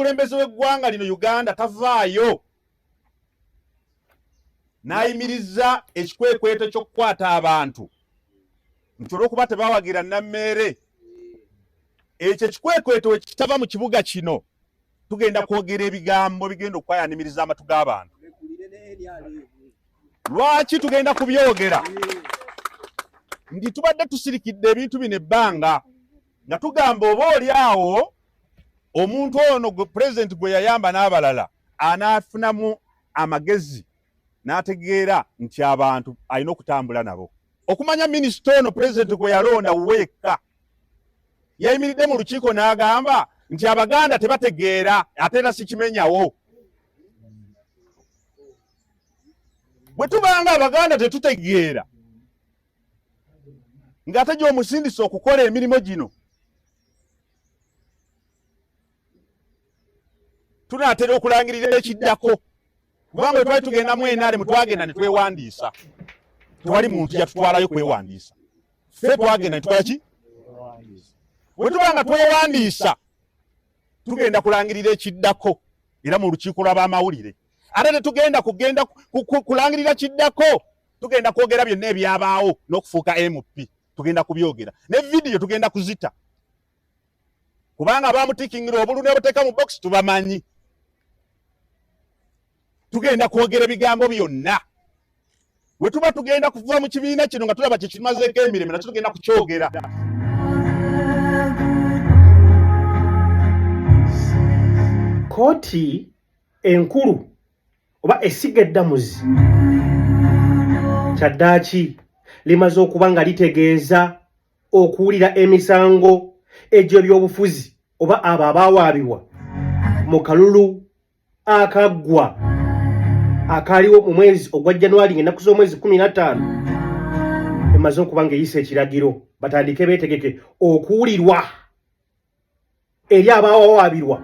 Omukulembeze w'eggwanga lino Uganda tavaayo n'ayimiriza ekikwekweto ky'okukwata abantu nti olw'okuba tebawagira Nammeere, ekyo ekikwekweto we kitava mu kibuga kino tugenda kwogera ebigambo bigenda okwayanimiriza amatu g'abantu. Lwaki tugenda kubyogera? Nti tubadde tusirikidde ebintu bino ebbanga nga tugamba oba oli awo omuntu ono pulezidenti gwe yayamba n'abalala anaafunamu amagezi n'ategeera nti abantu alina okutambula nabo. Okumanya minisita ono pulezidenti gwe yalonda weekka yayimiridde mu lukiiko n'agamba nti Abaganda tebategeera ate era sikimenyawo. Bwe tubanga Abaganda tetutegeera ng'ate gy'omusindise okukola emirimu gino, tunaatera okulangirira ekiddako, kubanga bwe twali tugenda mu NRM twagenda ne twewandiisa, tewali muntu yatutwalayo kwewandiisa, ffe twagenda ne tukola ki? Bwe tuba nga twewandiisa tugenda kulangirira ekiddako era mu lukiiko lw'abamawulire, ate tetugenda kugenda kulangirira kiddako, tugenda kwogera byonna ebyabaawo n'okufuuka MP tugenda kubyogera, ne vidiyo tugenda kuzita, kubanga bamutikingira obulu nebuteeka mu box tubamanyi. Tugenda kwogera ebigambo byonna. Bwe tuba tugenda kuva mu kibiina kino nga tulaba kyekimazeeko emirembe, nakyo tugenda kukyogera. Kkooti enkulu oba essiga eddamuzi kyaddaaki limaze okuba nga litegeeza okuwulira emisango egy'ebyobufuzi oba abo abaawaabirwa mu kalulu akaggwa akaaliwo mu mwezi ogwa January ng'ennaku z'omwezi 15, emaze okuba ng'eyisa ekiragiro batandike beetegeke okuwulirwa eri abaawawaabirwa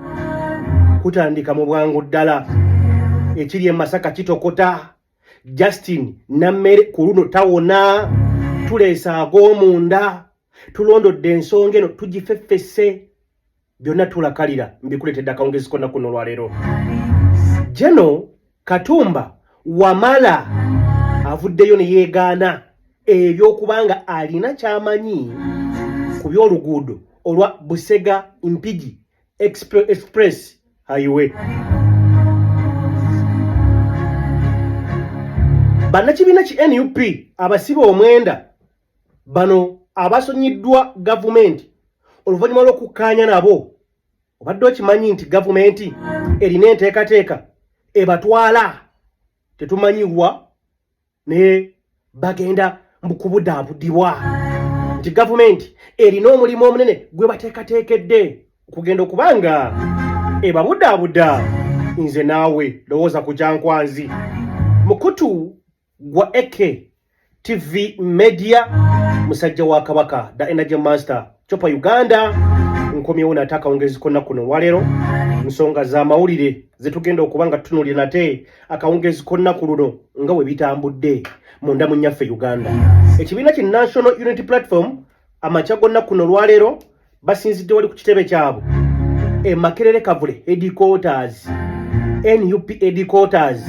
kutandika mu bwangu ddala. Ekiri e Masaka kitokota. Justin Nammere ku luno tawona, tuleese ag'omunda, tulondodde ensonga eno tugifeffese, byonna tulakalira mbikuleetedde akawungezi konna kuno olwaleero. Geno Katumba Wamala avuddeyo ne yeegaana ebyokuba nga alina ky'amanyi ku by'oluguudo olwa Busega Mpigi Express Highway. Bannakibiina ki NUP abasibe omwenda bano abasonyiddwa gavumenti oluvannyuma lw'okukkaanya nabo. Obadde okimanyi nti gavumenti erina enteekateeka ebatwala tetumanyi wa naye bagenda mbukubudaabudibwa, nti gavumenti erina omulimu omunene gwe bateekateekedde okugenda okuba nga ebabudaabuda. Nze naawe lowooza ku kyankwanzi. Mukutu gwa AK TV Media, musajja wa Kabaka, the Energy Master Chopa Uganda, nkomyewo nate akawungezi konna kuno olwaleero nsonga za mawulire zetugenda okuba nga tutunuulira nate akawungezi konna ku luno nga bwe bitambudde munda mu nnyaffe Uganda. Ekibiina ki National Unity Platform amakya gonna kuno olwaleero basinzidde wali ku kitebe kyabwe e Makerere Kavule headquarters, NUP headquarters,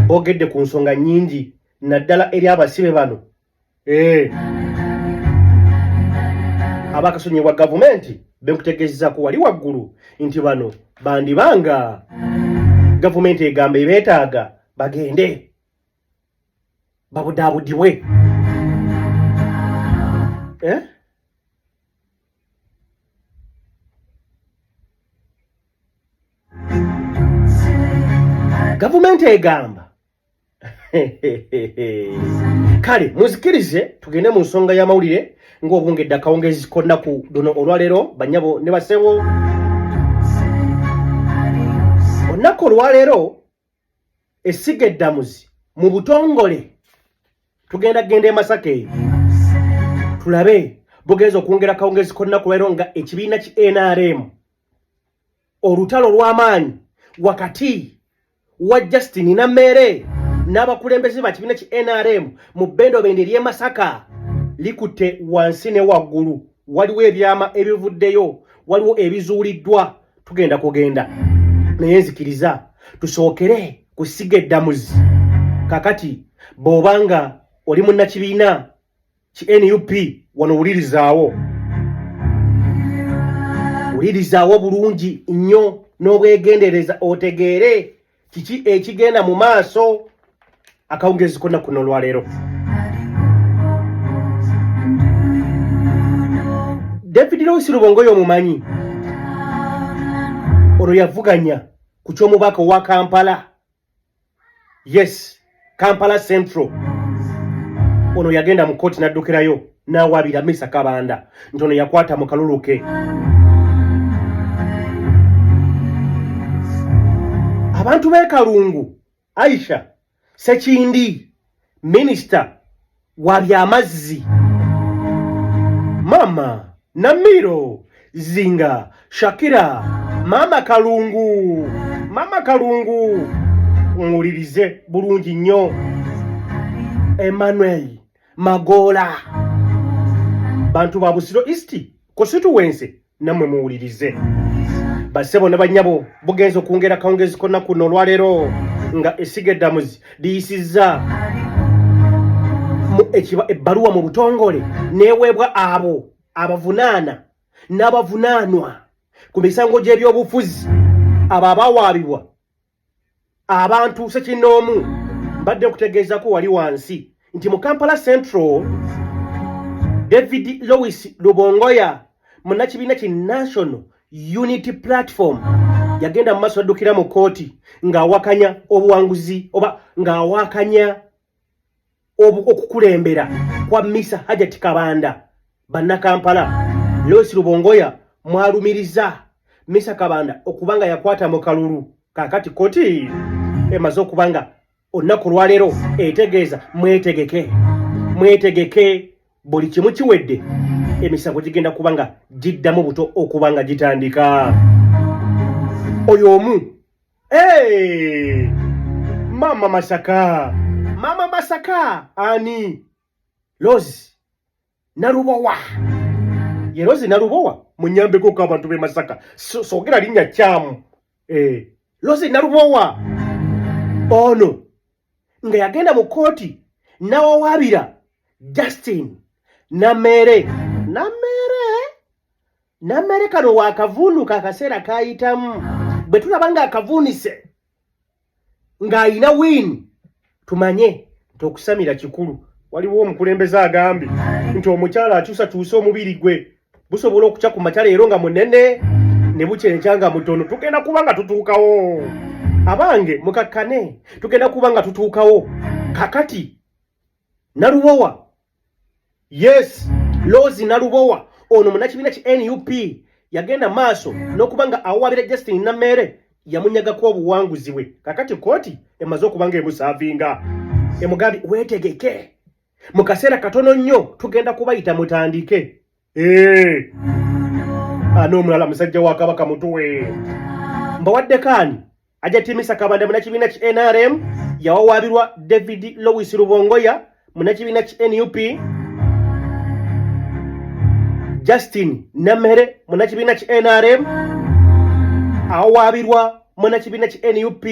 boogedde ku nsonga nnyingi naddala eri abasibe bano abakasonyibwa gavumenti benkutegeezezako wali waggulu nti bano bandibanga gavumenti egamba ebeetaaga bagende babudaabudibwe. Gavumenti egamba kale muzikirize tugende mu nsonga y'amawulire ng'obungedde akawungezi k'olunaku luno olwaleero. Banyabo ne basebo, olunaku olwaleero essiga eddamuzi mu butongole tugenda kugenda e Masaka eyo tulabe bugenza okwongera akawungezi k'olunaku lwaleero nga ekibiina ki NRM olutalo olw'amaanyi wakati wa Justin Nammere n'abakulembeze ba kibiina ki NRM mu bbendobendo ery'e Masaka likutte wansi ne waggulu. Waliwo ebyama ebivuddeyo, Waliwo ebizuuliddwa, tugenda kugenda naye nzikiriza tusookere ku ssiga eddamuzi. Kakati bw'oba nga oli munnakibiina ki NUP, wano wulirizaawo, wulirizaawo bulungi nnyo n'obwegendereza otegeere kiki ekigenda mu maaso akawungeezi konna kuno olwaleero. David Lewis Rubongoya omumanyi, ono yavuganya ku ky'omubaka owa Kampala, yes, Kampala Central. Ono yagenda mu kkooti n'addukirayo n'awaabira Misa Kabanda nti ono yakwata mu kalulu ke. Abantu b'e Kalungu, Aisha Sekindi, minisita wa byamazzi, mama Namiro Zinga Shakira, mama Kalungu, mama Kalungu, muwulirize bulungi nnyo. Emmanuel Magoola, bantu ba Busiro East constituency, nammwe muwulirize. Bassebo ne bannyabo, bugenza okwongera akawungezi konna kuno olwaleero nga essiga eddamuzi liyisizza ebbaluwa mu butongole n'eweebwa abo abavunaana n'abavunaanwa ku misango gy'ebyobufuzi, abo abawaabibwa abantu sekinnoomu. Mbadde nkutegeezako wali wansi nti mu Kampala Central, David Lewis Rubongoya, munnakibiina ki National Unity Platform, yagenda mu maaso addukira mu kkooti ng'awakanya obuwanguzi oba ng'awakanya okukulembera kwa Misa Hajati Kabanda. Bannakampala, Lewis Rubongoya mwalumiriza Misa Kabanda okuba nga yakwata mu kalulu. Kaakati kkooti emaze okuba nga olunaku lwaleero etegeeza mwetegeke, mwetegeke, buli kimu kiwedde, emisango gigenda kuba nga giddamu buto okuba nga gitandika. Oyo omu. Hey! Mama Masaka, Mama Masaka ani? Rose Nalubowa, ye Rose Nalubowa. Munyambeko ko abantu b'e Masaka, soogera linnya kyamu. Rose Nalubowa ono nga yagenda mu kkooti n'awawaabira Justin Nameere. Nameere, Nameere kano waakavuunuka akaseera kayitamu. Bwe tulaba ng'akavuunise ng'ayina wiini, tumanye nti okusamira kikulu. Waliwo omukulembeze agambye nti omukyala akyusakyusa omubiri gwe, busobola okukya ku makya leero nga munene ne bukyenkya nga mutono. Tugenda kuba nga tutuukawo, abange mukakkane, tugenda kuba nga tutuukawo. Kakati Nalubowa, yes, Rose Nalubowa ono munnakibiina ki NUP yagenda maaso n'okuba nga awawabira Justin Nameere, yamunyagako obuwanguzi bwe. Kakati kkooti emaze okuba nga emusaavinga, emugambye weetegeke, mu kaseera katono nnyo tugenda kubayita mutandike. Ee, ani omulala? Musajja wa Kabaka mutuwe mbawadde kaani? Hajati Misa Kabanda, munnakibiina ki NRM, yawawaabirwa David Lewis Rubongoya, munnakibiina ki NUP, Justin Namere, munnakibiina ki NRM, awawaabirwa munnakibiina ki NUP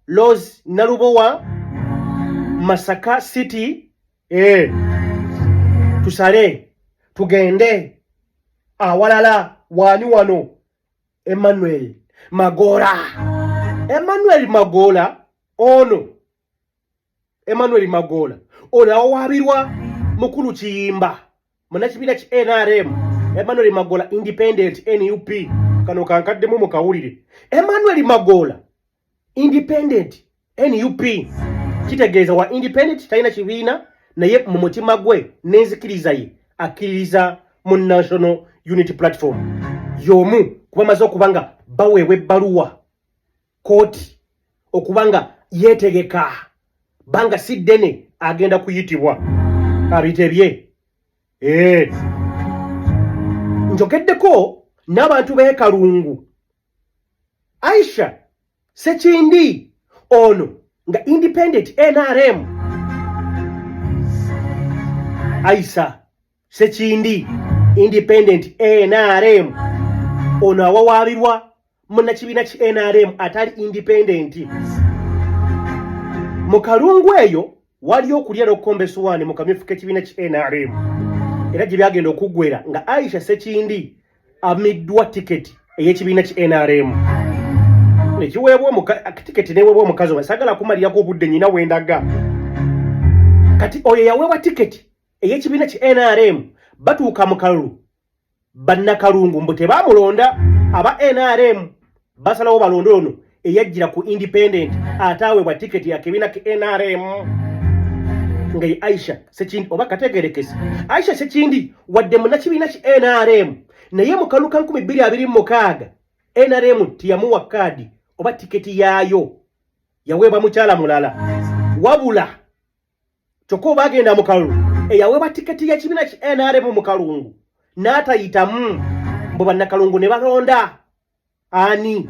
Rose Nalubowa, Masaka City. Tusale tugende awalala. Wani wano? Emmanuel Magora, Emmanuel Magola ono, Emmanuel Magola ono awawaabirwa mukulu Kiyimba, munnakibiina ki NRM. Emmanuel Magola, independent NUP, kano kankaddemu mukawulire. Emmanuel Magola, independent NUP, kitegeeza wa independent, talina kibiina, naye mu mutima gwe n'enzikiriza ye akkiririza mu National Unity Platform. Y'omu kuba maze okuba nga baweebwa ebbaluwa kooti okuba nga yeetegeka, banga si ddene agenda kuyitibwa abitebye. Njogeddeko n'abantu b'e Kalungu. Aisha Sekindi ono nga independent NRM, Aisha Sekindi, independent NRM, Ono awawaabirwa munnakibiina ki NRM atali independent. Mu Kalungu eyo waliyo okulya n'okukomba essowaani mu kamyufu k'ekibiina ki NRM, era gye byagenda okuggwera nga Aisha Ssekindi amiddwa tiketi ey'ekibiina ki NRM nekiweebwa tiketi neweebwa omukazi oba sagala kumalirako obudde nyina wendaga. Kati oyo yaweebwa tiketi ey'ekibiina ki NRM, batuuka mu kalulu, bannakalungu mbu tebamulonda, aba NRM basalawo balonde ono eyajjira ku independent ate aweebwa tiketi ya kibiina ki NRM nga ye Aisha Sekindi oba kategerekese. Aisha Sekindi wadde munnakibiina ki NRM, naye mu kalulu ka 2026 NRM teyamuwa kaadi oba tiketi yaayo, yaweebwa mukyala mulala. Wabula kyokka oba agenda mu kalulu, eyaweebwa tiketi y'ekibiina ki NRM mu Kalungu n'atayitamu, mbu bannakalungu ne balonda ani?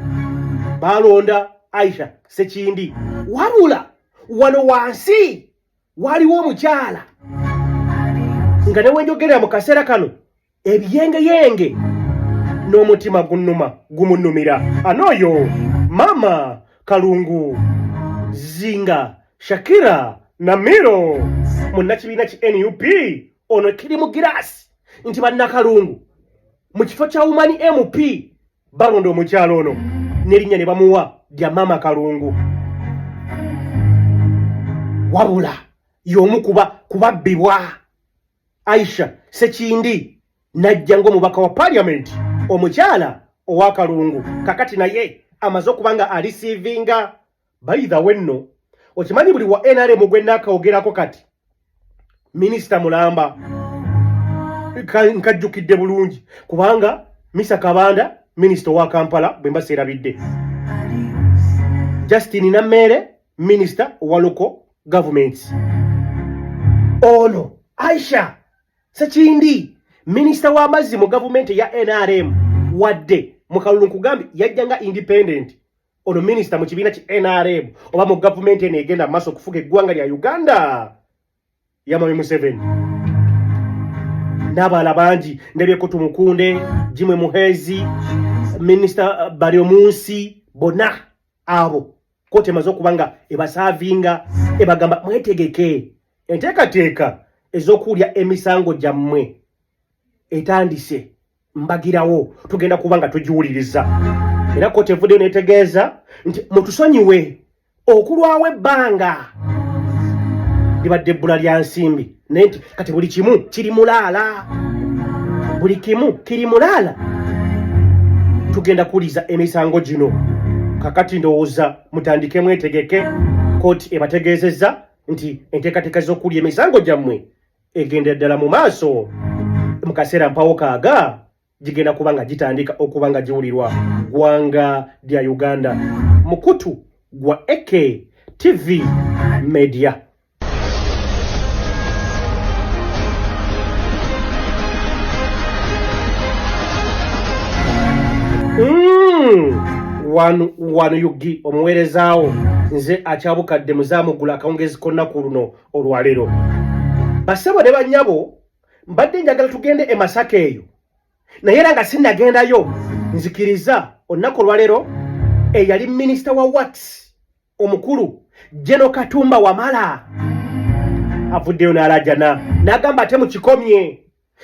Balonda Aisha Sekindi. Wabula wano wansi waliwo omukyala nga newenjogerera mu kaseera kano ebiyengeyenge n'omutima gunnuma gumunumira, anoyo mama Kalungu Zinga Shakira Namiro, munnakibiina ki NUP. Ono kiri mu giraasi nti bannakalungu mu kifo kya Woman MP balonda omukyalo ono n'erinnya ne bamuwa lya Mama Kalungu. Wabula y'omu kuba kubabbibwa Aisha Sekindi najja ng'omubaka wa parliament omukyala owa Kalungu. Kakati naye amaze okuba nga alisiivinga. By the way nno okimanyi buli wa NRM gwe naakaogerako kati minisita mulamba nkajjukidde bulungi, kubanga Misa Kabanda minisita owa Kampala bwe mba seerabidde, Justin Nammeere minisita owa local governments, ono Aisha Sekindi minisita w'amazzi mu gavumenti eya NRM, wadde mu kalulu nkugambye yajja nga independent. Ono minisita mu kibiina ki NRM oba mu gavumenti eno egenda mu maaso okufuga eggwanga lya Uganda ya Mwami Museveni, n'abalala bangi ndabyeko Tumukunde, Jimwe Muhezi, minisita Baryomunsi, bonna abo kooti emaze okuba nga ebasaavinga, ebagamba mwetegeke, enteekateeka ez'okuwulya emisango gyammwe etandise mbagirawo, tugenda kuba nga tugiwuliriza. Era kooti evuddeyo netegeeza nti mutusonyiwe okulwawo ebbanga libadde ebbula lya nsimbi, naye nti kati buli kimu kiri mulaala, buli kimu kiri mulaala, tugenda kuwuliza emisango gino. Kakati ndowooza mutandike mwetegeke, kooti ebategeezezza nti enteekateeka z'okuwulya emisango gyammwe egendera ddala mu maaso, mu kaseera mpawo kaaga gigenda kuba nga gitandika okuba nga giwulirwa ggwanga lya Uganda mukutu gwa AK TV Media. Wano wano yugi omuweerezaawo nze akyabukadde muzaamugula akawungezi k'olunaku luno olwaleero. Basebo ne bannyabo, mbadde njagala tugende e Masaka eyo, naye era nga sinnagendayo nzikiriza olunaku olwaleero eyali minisita wa Works omukulu Geno Katumba Wamala avuddeyo n'alajana n'agamba ate mukikomye,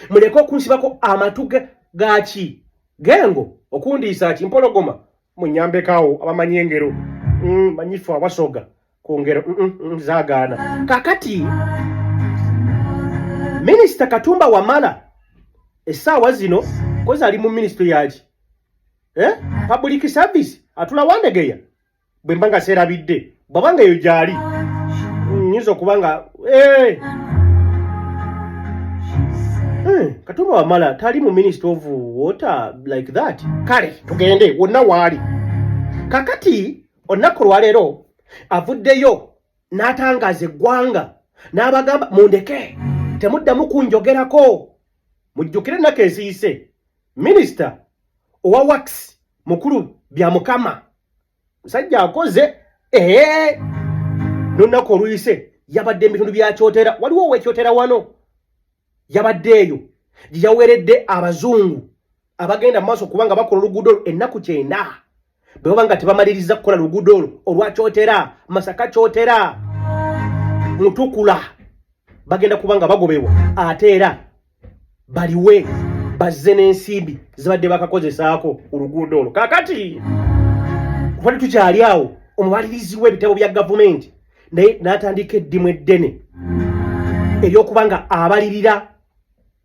muleke okunsibako amatu gaki gengo okundiisa ki mpologoma, munyambekawo abamanyi engero, manyifu abasoga ku ngero zagaana. Kakati minisita Katumba Wamala essaawa zino kozi ali mu minisitule yaki, public service, atula Wandegeya bwe mba nga seerabidde, bw'aba nga eyo gy'ali nyinza okuba nga Katumba Wamala tali mu ministry of water like that. Kale tugende wonna waali. Kakati olunaku olwaleero avuddeyo n'atangaaza eggwanga n'abagamba mundeke, temuddamu kunjogerako. Mujjukire ennaku eziyise minisita owa Works mukulu Byamukama musajja akoze ee n'olunaku oluyise yabadde ebitundu bya Kyotera, waliwo owekyotera wano yabadde eyo gye yaweredde abazungu. abagenda mu maaso kubanga bakola oluguudo olwo ennaku 90 bwe baba nga tebamaliriza kukola luguudo olwo olwa Kyotera, Masaka Kyotera, Mutukula, bagenda kuba nga bagobebwa ate era baliwe bazze n'ensimbi zibadde bakakozesaako ku luguudo olwo. Kaakati kuba tukyali awo, omubalirizi w'ebitabo bya gavumenti naye n'atandika eddimu eddene ery'okuba nga abalirira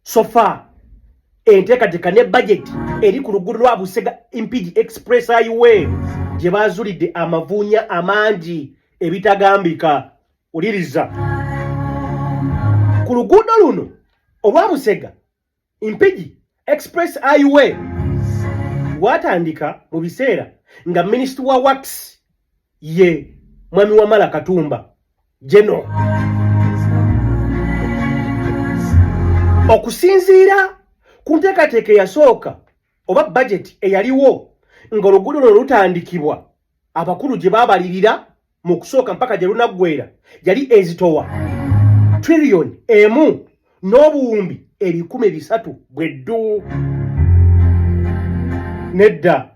sofa enteekateeka ne bajeti eri ku luguudo lwa Busega Mpigi Express Highway gye baazulidde amavuunya amangi ebitagambika. Wuliriza, ku luguudo luno olwa Busega Mpigi Express Highway lwatandika mu biseera nga minisita wa Works ye Mwami Wamala Katumba Geno. Okusinziira ku nteekateeka eyasooka oba bajeti eyaliwo ng'oluguudo luno lutandikibwa, abakulu gye baabalirira mu kusooka mpaka gye lunaggwera yali ezitowa triliyoni 1 n'obuwumbi 300 bweddu. Nedda,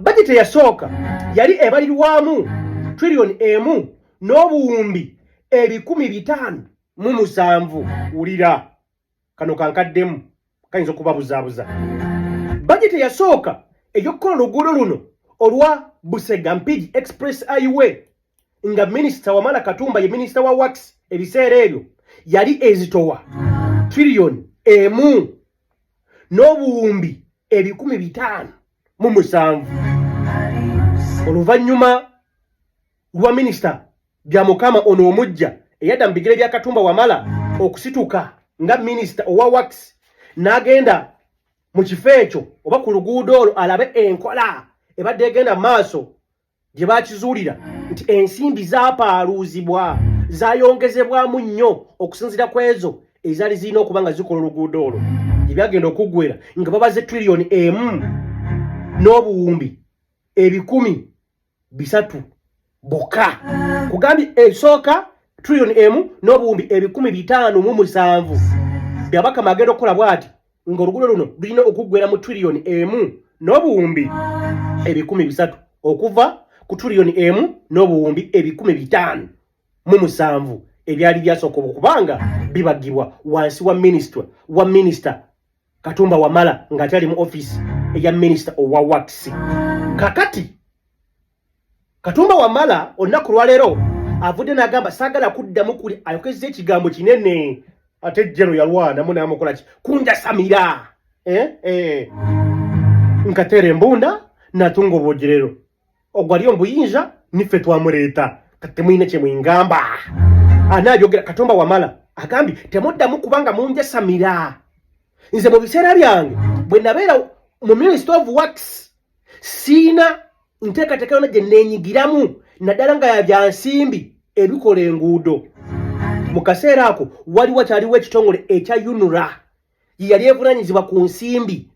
bajeti eyasooka yali ebalirwamu triliyoni 1 n'obuwumbi 557. Wulira kano kankaddemu, kayinza okubabuzaabuza. Bajeti eyasooka ey'okukola oluguudo luno olwa Busega Mpigi Express Highway nga minisita Wamala Katumba ye minisita wa Works ebiseera ebyo yali ezitowa triliyoni 1 n'obuwumbi 557. Oluvannyuma lwa minisita Byamukama ono omujja eyadda mu bigere bya Katumba Wamala okusituka nga minisita owa Works n'agenda mu kifo ekyo oba ku luguudo olwo alabe enkola ebadde egenda mu maaso, gye bakizuulira nti ensimbi zaapaaluuzibwa, zaayongezebwamu nnyo okusinziira ku ezo ezaali zirina okuba nga zikola oluguudo olwo, gye byagenda okuggwera nga babaze triliyoni 1 n'obuwumbi 300 bokka. Kugambye esooka triliyoni 1 n'obuwumbi 557. Byabakama agenda okukola bw'ati ng'oluguudo luno lulina okuggwera mu triliyoni 1 n'obuwumbi 300 okuva ku triliyoni 1 n'obuwumbi 557 ebyali byasooka okubanga bibagibwa wansi wa minisita Katumba Wamala ng'akyali mu ofiisi eya minisita owa Works. Kakati Katumba Wamala olunaku lwaleero avudde n'agamba saagala kuddamu kuli, ayokezza ekigambo kinene ate jeno yalwanamu n'amukola ki kunjasamira nkateera embunda natunga obwogerero ogwo ali omubuyinza niffe twamuleeta, kati temulina kye mwingamba. Anaayogera Katumba Wamala agambye temuddamu kubanga munjasamira. Nze mu biseera byange bwe nabeera mu Ministry of Works siina nteekateeka yonna gye neenyigiramu naddala nga ya bya nsimbi ebikola enguudo. Mu kaseera ako wali wakyaliwo ekitongole ekya UNRA ye yali evunaanyizibwa ku nsimbi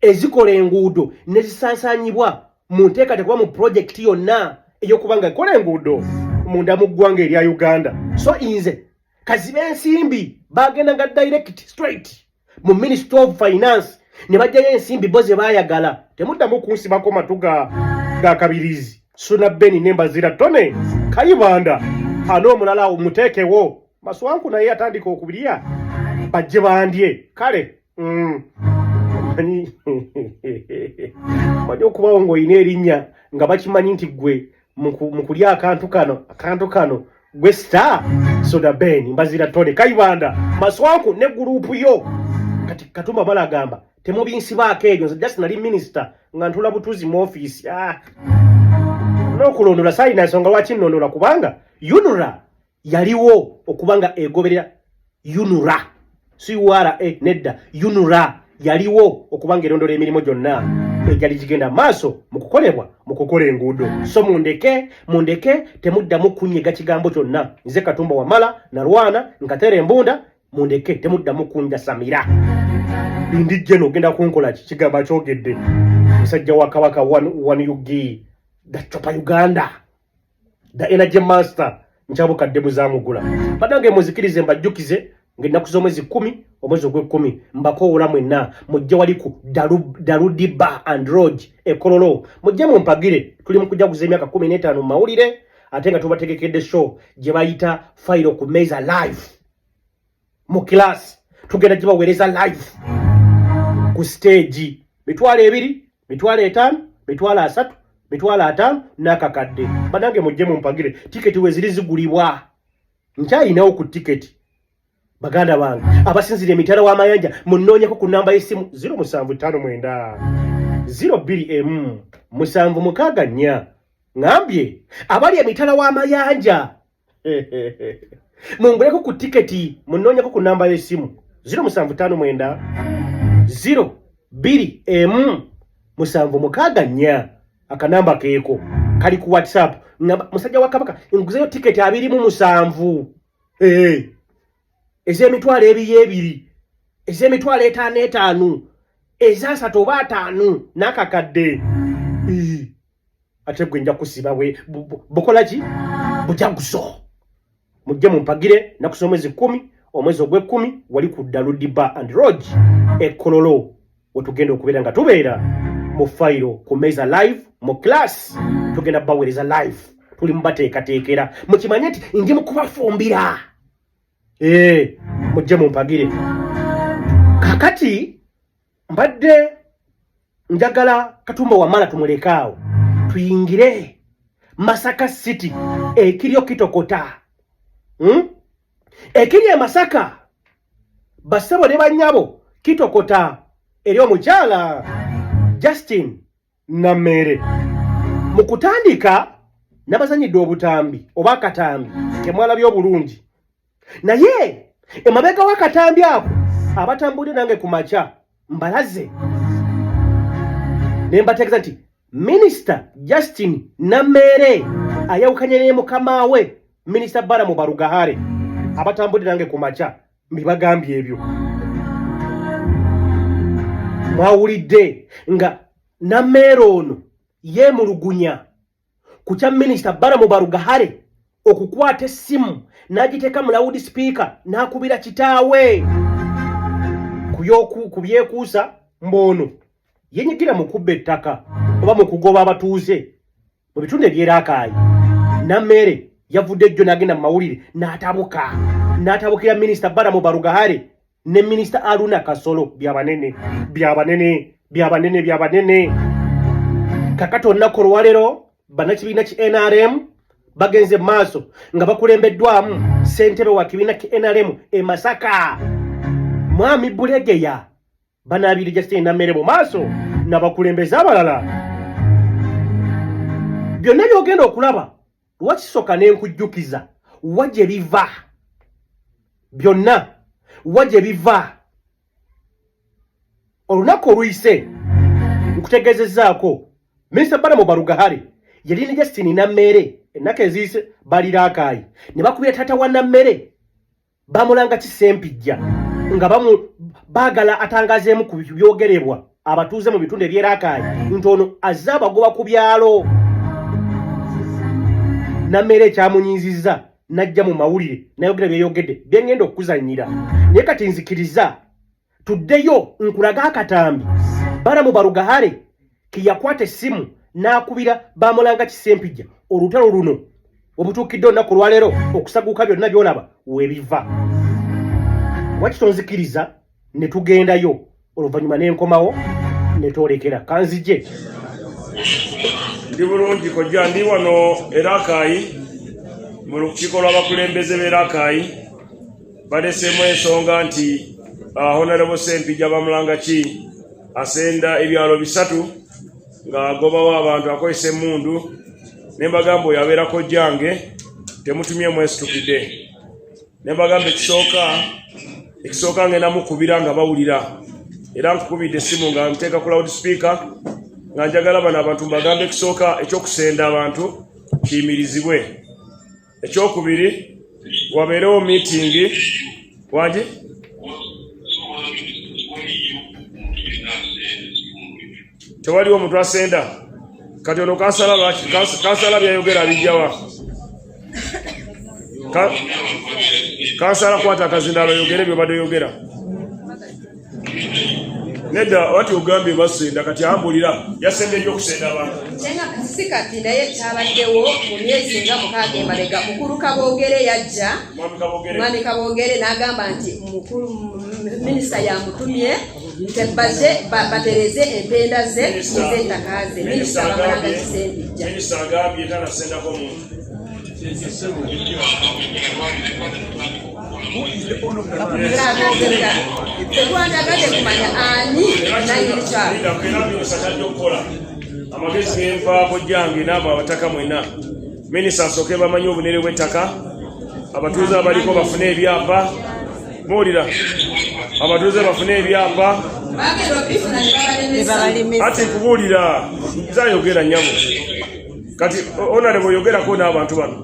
ezikola enguudo ne zisansaanyibwa mu nteekateeka oba mu pulojekiti yonna ey'okuba nga ekola enguudo munda mu ggwanga erya Uganda. So nze kaziba ensimbi bagenda nga direct straight mu Ministry of Finance ne bajjayo ensimbi bo ze baayagala. Temuddamu kunsibako matu ga kabirizi. Suna Beni ne Mbazira Tone Kayibanda ano omulala awo muteekewo Maswanku naye yatandika okubirya bajje bandye kale. Manyi okubawo ng'olina erinnya nga bakimanyi nti gwe mu kulya akantu kano gwe star. Soda Ben Mbazira Tone Kayibanda Maswanku ne gurupu yo. Kati Katumba Wamala agamba temubinsibaako ebyo, nze just nali minisita nga ntula butuzi mu ofiisi n'okulondola saalina nsonga lwaki nnondola kubanga UNRA yaliwo okuba nga egoberera UNRA CURA nedda, UNRA yaliwo okuba nga erondola emirimu gyonna egyali gigenda maaso mu kukolebwa mu kukola enguudo. So mundeke temuddamu kunyega kigambo kyonna. Nze Katumba Wamala nalwana nkateera embunda, mundeke temuddamu kunjasamira. Ndi jeno ogenda kunkola ki? Kigambo akyogedde musajja wa Kabaka one ug the Chopa Uganda, the Energy Master, nkyabukadde muzamugula. Banange muzikirize mbajjukize ng'ennaku z'omwezi 10 Omwezi ogw'ekkumi mbakowoola mwenna mujje wali ku Darudi Bar and Lodge e Kololo, mujje mumpagire. Tuli mu kujaguza emyaka 15 mu mawulire, ate nga tubategekedde show gye bayita Fayiro ku Meza Live mu class. Tugenda gibaweereza live ku stage, 20,000, 50,000, 30,000, 50,000 n'akakadde. Banange, mujje mumpagire. Tiketi we ziri zigulibwa, nkyayinawo ku tiketi. Baganda bange abasinzira emitala w'amayanja, munoonyeko ku namba y'essimu 0759 02 M 764. Ŋambye abali emitala w'amayanja, munguleko ku tiketi. Munoonyeko ku namba y'essimu 0759 02 M 764. Akanamba keeko kali ku WhatsApp. Ngamba musajja wa Kabaka, nguzeyo tiketi 27 ez'emitwalo 2 2, ez'emitwalo 5 5, ezasatu oba 50 n'akakadde. Ate gwe nja kusiba bwe bukola ki bujaguzo. Mujje mumpagire naku z'omwezi 10, omwezi ogw'ekkumi, wali ku Daludi Bar and Lodge e Kololo, wetugenda okubeera nga tubeera mu Fayiro ku Meza Live mu class. Tugenda baweereza live, tuli mubateekateekera. Mukimanye nti ndi mu kubafumbira. Mujje mumpagire. Kakati mbadde njagala Katumba Wamala tumuleke awo, tuyingire Masaka City. Ekiryo kitokota, Ekiri e Masaka, bassebo ne bannyabo, kitokota eri omukyala Justin Nammeere. Mu kutandika nabazanyidde obutambi oba akatambi kemwalabye obulungi, naye emabega w'akatambi ako, abatambudde nange ku makya mbalaze ne mbategeeza nti Minisita Justin Nammeere ayawukanye ne mukama we Minisita Balamu Barugahare. Abatambudde nange ku makya mbibagambye ebyo. Mwawulidde nga Nammeere ono yeemulugunya ku kya Minisita Balamu Barugahare okukwata essimu n'agiteeka mu loud speaker n'akubira kitaawe ku byekuusa mboono yenyigira mu kubba ettaka oba mu kugoba abatuuze mu bitundu eby'Erakaayi. Nammeere yavudde ejjo n'agenda mu mawulire n'atabuka, n'atabukira Minisita Balamu Barugahare ne Minisita Aruna Kasolo. Byabanene, byabanene, byabanene, byabanene. Kakati olunaku olwaleero bannakibiina ki NRM bagenze maaso nga bakulembeddwamu ssentebe wa kibiina ki NRM e Masaka, Mwami Bulegeya. Banaabiri Justin Nammere mu maaso n'abakulembeze abalala. Byonna by'ogenda okulaba, lwakisoka n'enkujjukiza wa gye biva byonna, wa gye biva. Olunaku oluyise nkutegeezezzaako Minisita Balamu Barugahare yali ne Justin Nammeere. Ennaku eziyise balira akaayi ne bakubira taata wa Nammere, bamulanga Kisempijja, nga baagala atangazeemu ku byogerebwa abatuuze mu bitundu eby'Erakaayi nti ono azze abagoba ku byalo. Nammeere ekyamunyizizza n'ajja mu mawulire nayogera byeyogedde byengenda okukuzannyira. Naye kati nzikiriza tuddeyo nkulaga akatambi Balamu Barugahare keyakwata essimu n'akubira bamulanga Kisempijja. Olutalo luno webutuukidde olunaku olwaleero okusaguka, byonna byolaba webiva. Waki tonzikiriza ne tugendayo, oluvannyuma n'enkomawo ne twolekera kanzije? Ndi bulungi kojja, ndi wano Erakaayi mu lukiiko lw'abakulembeze b'Erakaayi. Baleseemu ensonga nti Honorable Sempijja bamulanga ki asenda ebyalo bisatu ng'agobawo abantu akozesa emmundu. Ne mbagamba oyo abeera kojjange, temutumye mwesitukidde. Ne mbagamba ekisooka ngenda mukubira nga bawulira, era nkukubidde essimu nga nteeka ku loud speaker nga njagala bano abantu mbagamba ekisooka ekyokusenda abantu kiyimirizibwe, ekyokubiri wabeerewo miitingi wangi. Tewaliwo omuntu asenda. Kati ono kansala lwaki kansala byayogera abijjawa? Kansala, kwata akazindalo oyogere byobadde oyogera. Nedda, wati ogambye basenda, kati ambulira yasembye eri okusenda abantu. Si kati, naye kyabaddewo mu myezi nga 6 emabega. Mukulu Kaboogere yajja, Mwami Kaboogere n'agamba nti mukulu minisita yamutumye nti batereze empenda ze ez'ettaka ze. Minisita Bamalanga Kisembijja. Minisita agambye tanasendako muntu. Tetwandagadde kumanya ani nanyini kyalo. Era minisita kyajja okukola, amagezi genvaako gyange n'abo abataka mwenna, minisita asooke bamanyi obunene bw'ettaka, abatuuze abaliko bafune ebyapa. Muwulira, abatuuze bafune ebyapa. Bagenda okubifuna ne babalemesa. Ati nkubuulira, nzayogera nnyabo. Kati honorable oyogerako n'abantu bano.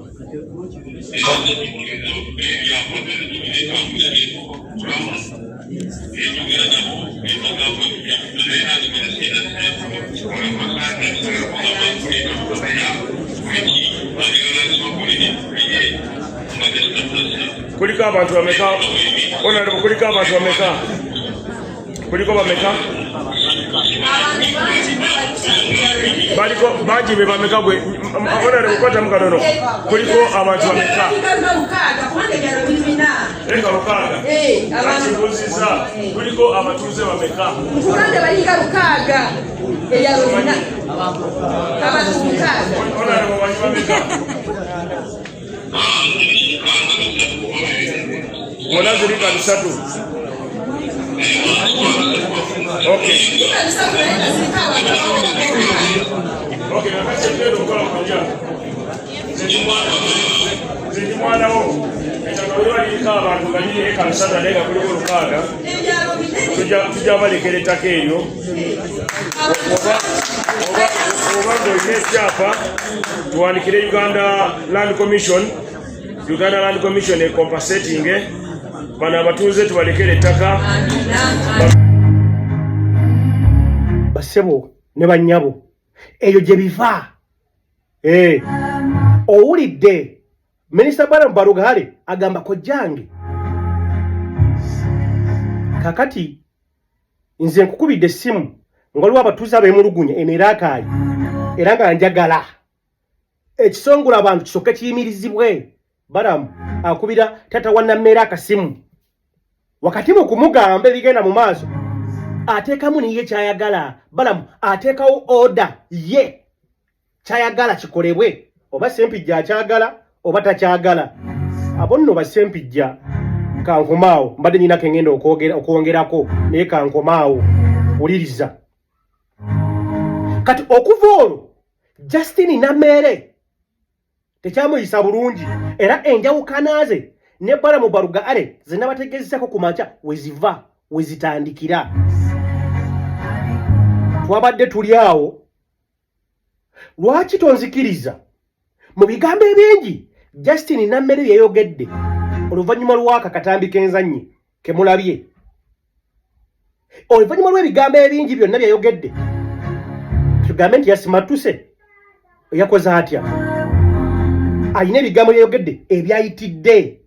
Kuliko abantu bameka? Honorable, kuliko abantu bameka? Kuliko bameka? Baliko bangi. Be bameka gwe? Honorable, kwatamu katono. Kuliko abantu bameka? 6, kubanga ebyalo biri 4. Eka 6. Akibuuziza, kuliko abatuuze bameka? Nkugambye balinga 6, ebyalo 4, abantu 6. Honorable, banyi bameka? Bonna zirika 300. Okay. Zirika 300, naye nga ziriko abantu abawera. Okay, kakati ekigenda okukola kujja. Nze ndi mwana wo. Ettaka bwe liba liriko abantu nga liri eka 300 naye nga kuliko 600, Ebyalo binene. tujja balekera ettaka eryo. Oba ng'olina ekyapa, tuwandikire Uganda Land Commission. Uganda Land Commission ecompensating bano abatuuze, tubalekere ettaka. Bassebo ne bannyabo, eyo gye biva. Owulidde Minisita Balaam Barugahare agamba kojjange, kakati nze nkukubidde essimu nga waliwo abatuuze abeemulugunya eno Eraakaayi, era nga njagala ekisongola abantu kisooke kiyimirizibwe. Balamu akubira taata wa Nammeera akasimu, wakati mu kumugamba ebigenda mu maaso ateekamu niye kyayagala. Balamu ateekawo order ye kyayagala kikolebwe, oba Sempijja akyagala oba takyagala. Abo nno Basempijja. Kankomaawo, mbadde nyina kengenda okwongerako, naye kankomaawo. Wuliriza kati, okuva olwo Justin Nammeere tekyamuyisa bulungi, era enjawukana ze ne Balamu Barugaale zenabategeezako ku makya weziva wezitandikira. Twabadde tuli awo, lwaki tonzikiriza mu bigambo ebingi Justin Nammere yeyogedde oluvannyuma lw'aka katambi k'enzannye kemulabye, oluvannyuma lw'ebigambo ebingi byonna byeyogedde, tugambe nti yasimattuse, yakoze atya? Alina ebigambo byeyogedde ebyayitidde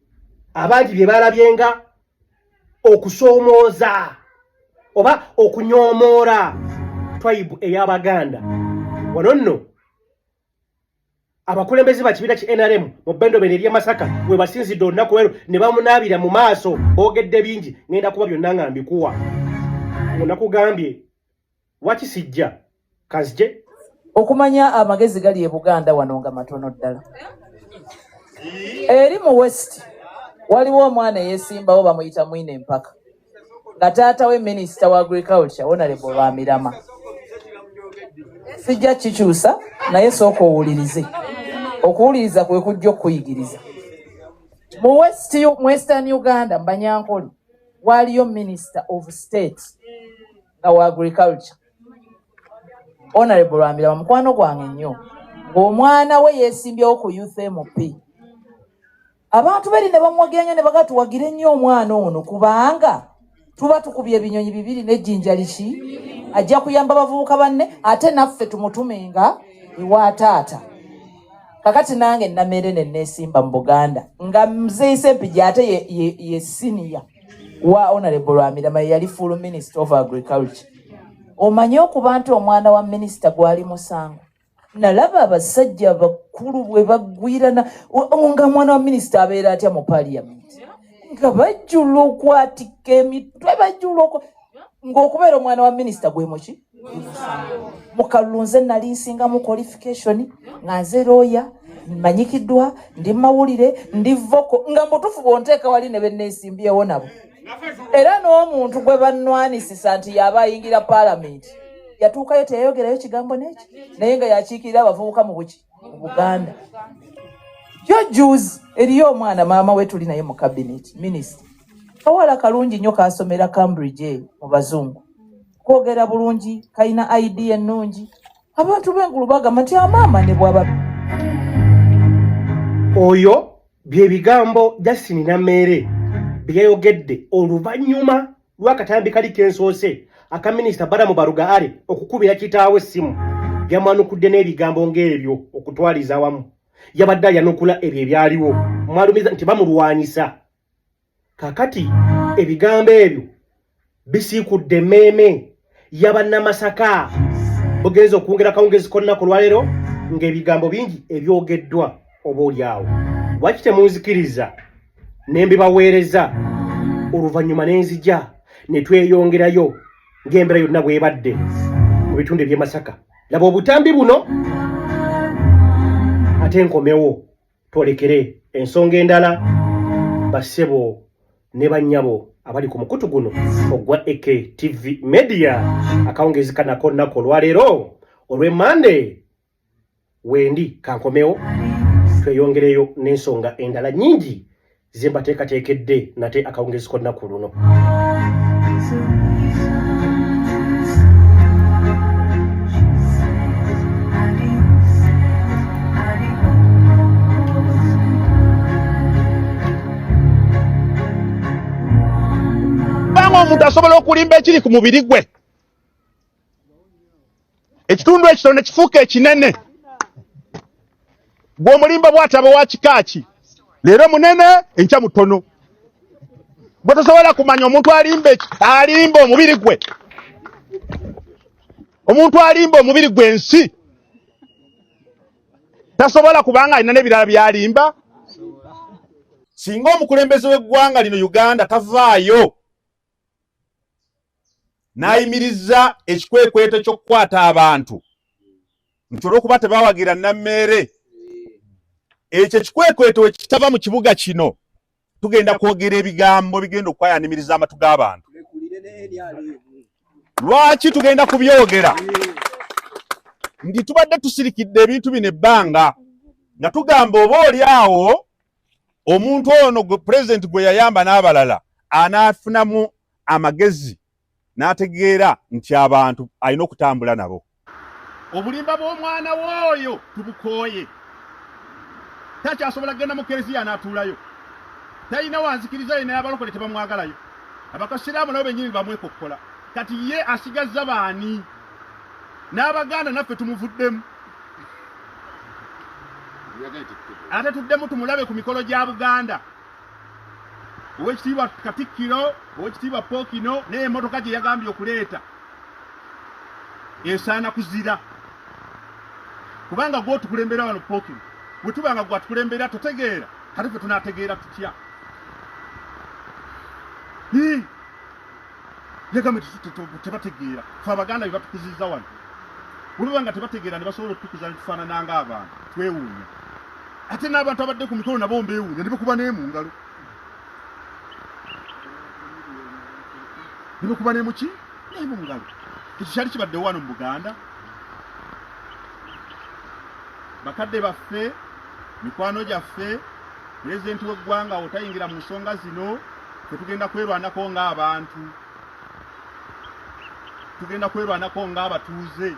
abangi bye balabye nga okusoomooza oba okunyoomoora tribe ey'Abaganda. Wano nno abakulembeze ba kibiina ki NRM mu Bendobendo ery'e Masaka we basinzidde olunaku lwero ne bamunaabira mu maaso. Boogedde bingi, ngenda kuba byonna nga mbikuwa. Nakugambye waki sijja kazije. Okumanya amagezi gali e Buganda wano nga matono ddala. Eri mu West waliwo omwana eyeesimbawo, bamuyita Mwine Empaka, nga taata we minisita wa agriculture, Honorable Rwamirama. Sijja kikyusa, naye sooka owulirize. Okuwuliriza kwe kujja okukuyigiriza. Mu Western Uganda, mu Banyankole, waliyo minister of state nga wa agriculture, Honorable Rwamirama, mukwano gwange nnyo, ng'omwana we yeesimbyewo ku youth MP. Abantu beri ne bamuwagira nnyo, ne baga tuwagire nnyo omwana ono kubanga tuba tukubye ebinyonyi bibiri n'ejjinja liki, ajja kuyamba bavubuka banne, ate naffe tumutumenga ewa taata. Kakati nange Namere ne neesimba mu Buganda nga Muzeeyi Sempijja ate ye senior. wa Honorable Rwamirama, yali full minister of agriculture. Omanyi okuba nti omwana wa minisita gwali musango, nalaba abasajja abakulu bwe bagwirana nga mwana wa minisita abeera atya mu parliament, nga bajjula okwatika emitwe, bajjula ng'okubeera omwana wa minisita gwe muki mu kalulu. Nze nali nsingamu qualification, nga nze looya mmanyikiddwa, ndi mawulire, ndi vocal, nga mutuufu bw'onteeka wali ne benneesimbyewo nabo. Era n'omuntu gwe bannwanisisa nti yaba ayingira paalamenti yatuukayo teyayogerayo kigambo n'eki, naye nga yakiikirira abavubuka mu buki mu Buganda. Yo juzi eriyo omwana maama we tuli naye mu cabinet minisita, kawala kalungi nnyo, kasomera Cambridge eyo mu bazungu, kwogera bulungi, kalina ID ennungi. Abantu b'engulu bagamba nti amaama ne bwaba Oyo bye bigambo Justin Nameere bye yayogedde oluvannyuma lw'akatambi kali kensoose aka minisita Balamu Barugaale okukubira kitaawe essimu. Yamwanukudde n'ebigambo ng'ebyo okutwaliza awamu. Yabadde ayanukula ebyo ebyaliwo, mwalumiza nti bamulwanyisa. Kakati ebigambo ebyo bisiikudde emmeeme y'abannamasaka bugenza okwongera akawungezi konna ku lwaleero, ng'ebigambo bingi ebyogeddwa. Oba oli awo, lwaki temunzikiriza ne mbibaweereza, oluvannyuma ne nzija ne tweyongerayo ng'embeera yonna bw'ebadde mu bitundu eby'e Masaka? Laba obutambi buno, ate nkomewo twolekere ensonga endala. Bassebo ne bannyabo abali ku mukutu guno ogwa AK TV Media, akawungezi kanako nnaku olwaleero olw'Emande wendi, kankomewo tweyongereyo n'ensonga endala nyingi ze mbateekateekedde nate akawungezi k'olunaku luno. Kubanga omuntu asobola okulimba ekiri ku mubiri gwe, ekitundu ekitono ne kifuuka ekinene. Gw'omulimba bw'ati aba wa kika ki? Leero munene, enkya mutono. Gwe tosobola kumanya. Omuntu alimba alimba omubiri gwe, omuntu alimba omubiri gwe ensi, tasobola kubanga alina n'ebirala by'alimba. Singa omukulembeze w'eggwanga lino Uganda tavaayo n'ayimiriza ekikwekweto ky'okukwata abantu nti olw'okuba tebawagira Nammeere, ekyo ekikwekweto we kitava mu kibuga kino, tugenda kwogera ebigambo bigenda okwayanimiriza amatu g'abantu. Lwaki tugenda kubyogera? Nti tubadde tusirikidde ebintu bino ebbanga, nga tugamba oba oli awo omuntu ono gwe pulezidenti gwe yayamba n'abalala anaafunamu amagezi n'ategeera nti abantu alina okutambula nabo. Obulimba bw'omwana w'oyo tubukooye. Takyasobola kugenda mu kereziya n'atuulayo, talina wanzikiriza ye, naye abalokole tebamwagalayo, abakasiraamu nabo bennyini bamwekokkola. Kati ye asigazza baani? N'Abaganda naffe tumuvuddemu. Ate tuddemu tumulabe ku mikolo gya Buganda? Owekitiibwa Katikkiro, Owekitiibwa Pookino, naye emmotoka gye yagambye okuleeta esaana kuzira, kubanga gwotukulembera wano Pookino, bwe tuba nga gwatukulembera totegeera, kati ffe tunaategeera tutya? Yagambye tebategeera, fe Abaganda bye batukuzizza wano. Bwe baba nga tebategeera ne basobola okutukuza ne tufaanana ng'abantu, twewuunya. Ate n'abantu abadde ku mikolo nabo mbeewuunya, ne bakuba n'emu ngalo, ne bakuba n'emuki n'emu ngalo. Ekyo kyali kibaddewo wano mu Buganda? Bakadde baffe, mikwano gyaffe, pulezidenti w'eggwanga otayingira mu nsonga zino, tetugenda kwerwanako ng'abantu, tugenda kwerwanako ng'abatuuze,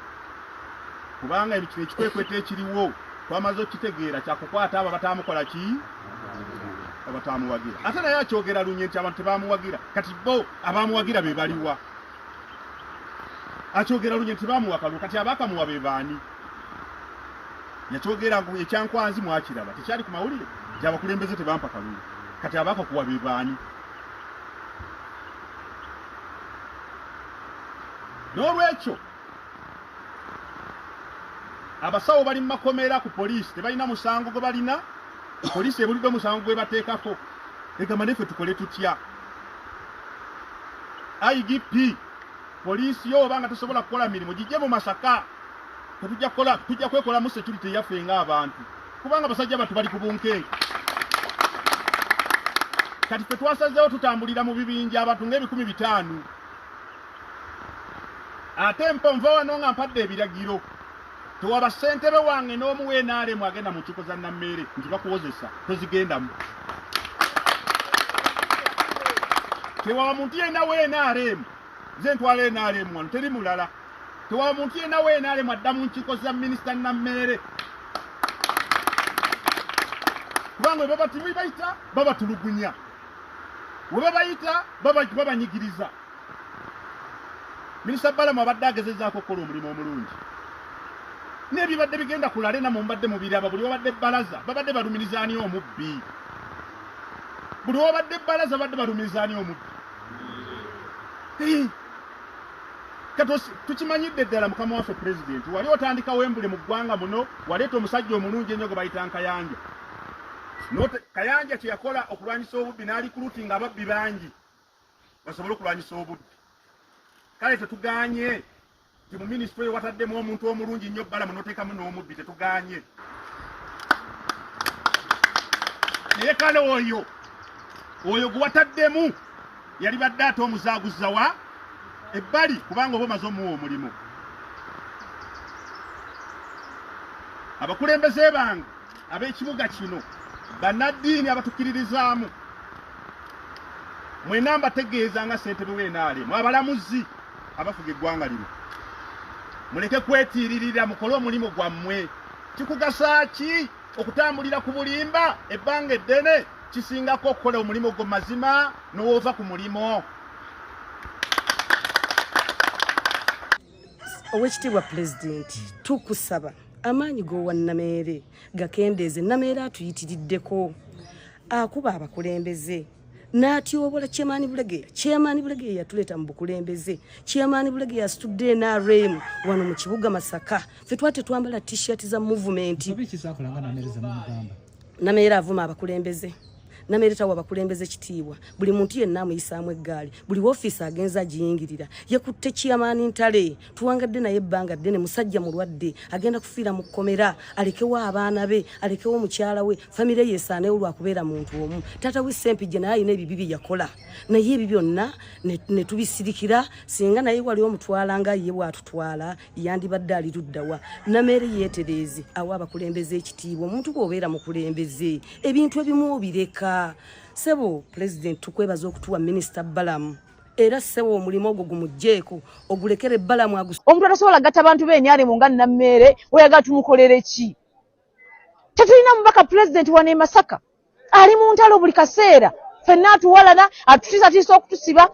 kubanga kino ekikwekweto ekiriwo twamaze okukitegeera kyakukwata abo abataamukola ki, abataamuwagira. Ate naye akyogera lunye nti abantu tebamuwagira. Kati bo abamuwagira be baliwa? Akyogera lunye nti bamuwa kalulu, kati abaakamuwa be baani? Yakyogera ekyankwanzi, mwakiraba, tekyali ku mawulire nti abakulembeze tebampa kalulu, kati abaakakuwa be baani? N'olwekyo abasawo bali mu makomera ku poliisi tebalina musango gwe balina, poliisi ebulidde omusango gwe bateekako, egamba naffe tukole tutya? IGP, poliisi yo oba nga tosobola kukola mirimu gijje mu Masaka, tetujja kukola, tujja kwekolamu security yaffe ng'abantu, kubanga abasajja batu bali ku bunkenke. Kati ffe twasazeewo tutambulira mu bibinja abantu ng'ebikumi bitaano. Ate mpo nva wano nga mpadde ebiragiro, tewaba ssentebe wange n'omu wa NRM agenda mu nkiiko za Nammeere nti bakuwozesa, tozigendamu. Tewaba muntu yenna wa NRM, nze ntwala NRM wano, teri mulala. Tewaba muntu yenna wa NRM adda mu nkiiko za minisita Nammeere, kubanga bwe babayita babatulugunya, bwe babayita babanyigiriza. Minisita Balamu abadde agezezaako okukola omulimu omulungi, n'ebibadde bigenda ku Lalena mu mbadde mubiraba, buli wabadde bbalaza babadde balumiriza ani omubbi, buli wabadde bbalaza babadde balumiriza ani omubbi. Kati tukimanyidde ddala mukama waffe pulezidenti, wali otandika wembule mu ggwanga muno, waleeta omusajja omulungi ennyo gwe bayita Nkayanja. Kayanja kye yakola okulwanyisa obubbi n'alikulutinga ababbi bangi basobole okulwanyisa obubbi. Kale tetuganye nti mu minisitule wataddemu omuntu omulungi nnyo Balamu n'oteekamu n'omubbi, tetuganye. Naye kale oyo gwe wataddemu yalibadde ate omuzaaguza wa ebbali, kubanga oba omaze omuwa omulimu. Abakulembeze bange ab'ekibuga kino, bannaddiini abatukkiririzaamu, mwena mbategeeza nga ssentebe w'NRM, abalamuzi abafuga eggwanga lino, muleke kwetiiririra, mukole omulimu gwammwe. Kikugasa ki okutambulira ku bulimba ebbanga eddene? Kisingako okukola omulimu gwo mazima n'owova ku mulimu. Owekitiibwa Pulezidenti, tukusaba amaanyi g'owa Nameere gakendeeze. Nameere atuyitiriddeko, akuba abakulembeze n'atyobola Chairman Bulegeya. Chairman Bulegeya yatuleeta mu bukulembeze. Chairman Bulegeya asitudde NRM wano mu kibuga Masaka. Ffe twate twambala t-shirt za movement. Nameere avuma abakulembeze, Nameere tawa abakulembeze kitiibwa, buli muntu yenna amuyisaamu eggaali, buli woofiisi agenza agiyingirira. Yekutte Chairman Ntale, tuwangadde naye ebbanga ddene, musajja mulwadde, agenda kufiira mu kkomera, alekewo abaana be, alekewo mukyala we, famire ye esaanewo lwakubeera muntu omu. Taata we Ssempijja naye alina ebibi bye yakola, naye ebyo byonna ne tubisirikira. Singa naye wali omutwala nga ye bw'atutwala, yandibadde ali luddawa. Nameere yeetereeze, awa abakulembeze ekitiibwa. Omuntu bw'obeera mukulembeze, ebintu ebimu obireka. Ssebo Pulezidenti, tukwebaza okutuwa Minisita Balamu, era ssebo omulimu ogwo gumuggyeeko ogulekere Balamu. Omuntu atasobola gatta bantu b'NRM nga Nammeere, oyagala tumukolere ki? Tetulina mubaka pulezidenti wano e Masaka, ali mu ntalo buli kaseera, ffenna atuwalana, atutiisatiisa okutusiba.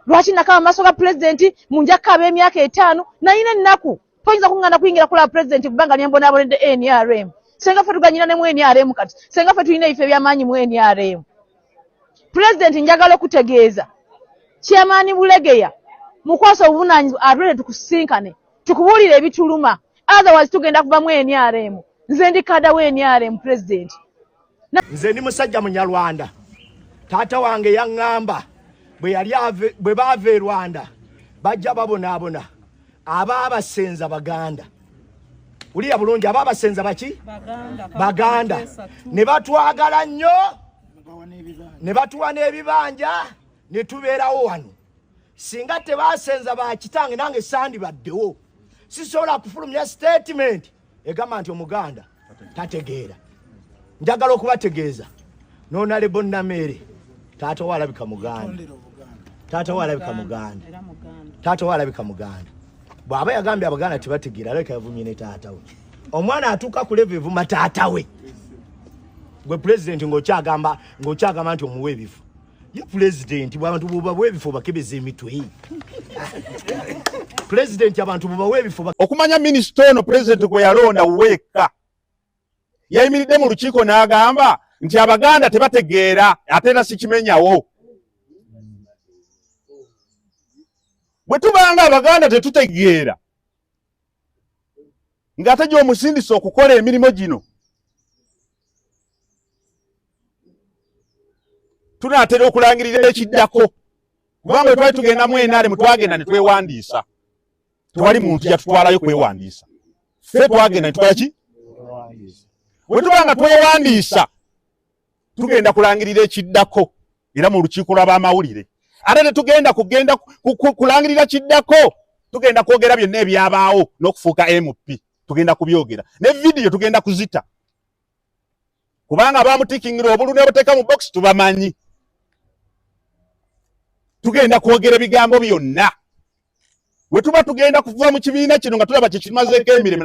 Lwaki nakaba mu maaso ga pulezidenti mu njakka ab'emyaka 5? Nalina ennaku, toyinza kuŋŋaana kuyingira kulaba pulezidenti kubanga lyembonaabonedde NRM. Senga ffe tuganyira ne mu NRM kati, senga ffe tulina ebifo eby'amaanyi mu NRM. Pulezidenti, njagala okutegeeza Chairman Bulegeya, mukwasa obuvunaanyizibwa, atwere tukusisinkane tukubuulire ebituluma, otherwise tugenda kuva mu NRM. Nze ndi kada wa NRM, pulezidenti. Nze ndi musajja Munyarwanda. Taata wange yaŋŋamba bwe baava e Rwanda bajja babonaabona, abaabasenza Baganda. Wulira bulungi, abaabasenza baki? Baganda. Ne batwagala nnyo, ne batuwa n'ebibanja, ne tubeerawo wano. Singa tebasenza ba kitange nange sandibaddewo. Sisobola kufulumya statement egamba nti Omuganda tategeera. Njagala okubategeeza n'onalebo Nameere, taata we alabika Muganda, taata we alabika Muganda, taata we alabika Muganda. Bw'aba yagambye Abaganda tebategeera, alabika yavumye ne taata we. Omwana atuuka ku level evuma taata we. Gwe pulezidenti ng'okyagamba nti omuwa ebifo. Ye pulezidenti, bw'abantu bw'obawa ebifo bakebeza emitwe. Pulezidenti, abantu bw'obawa ebifo Okumanya minisita ono pulezidenti gwe yalonda weeka yayimiridde mu lukiiko n'agamba nti Abaganda tebategeera, ate era sikimenyawo. Bwe tubanga Abaganda tetutegeera ng'ate gy'omusindisa okukola emirimu gino, tunaatera okulangirira ekiddako, kubanga bwe twali tugenda mu NRM twagenda ne twewandiisa, tewali muntu yatutwalayo kwewandiisa, ffe twagenda ne tukola ki? Bwe tuba nga twewandiisa tugenda kulangirira ekiddako era mu lukiiko lw'abamawulire, ate tetugenda kugenda kulangirira kiddako, tugenda kwogera byonna ebyabaawo n'okufuuka MP tugenda kubyogera, ne vidiyo tugenda kuzita, kubanga bamutikingira obulu ne buteeka mu box tubamanyi. Tugenda kwogera ebigambo byonna bwe tuba tugenda kuva mu kibiina kino nga tulaba kye kimazeeko emirembe.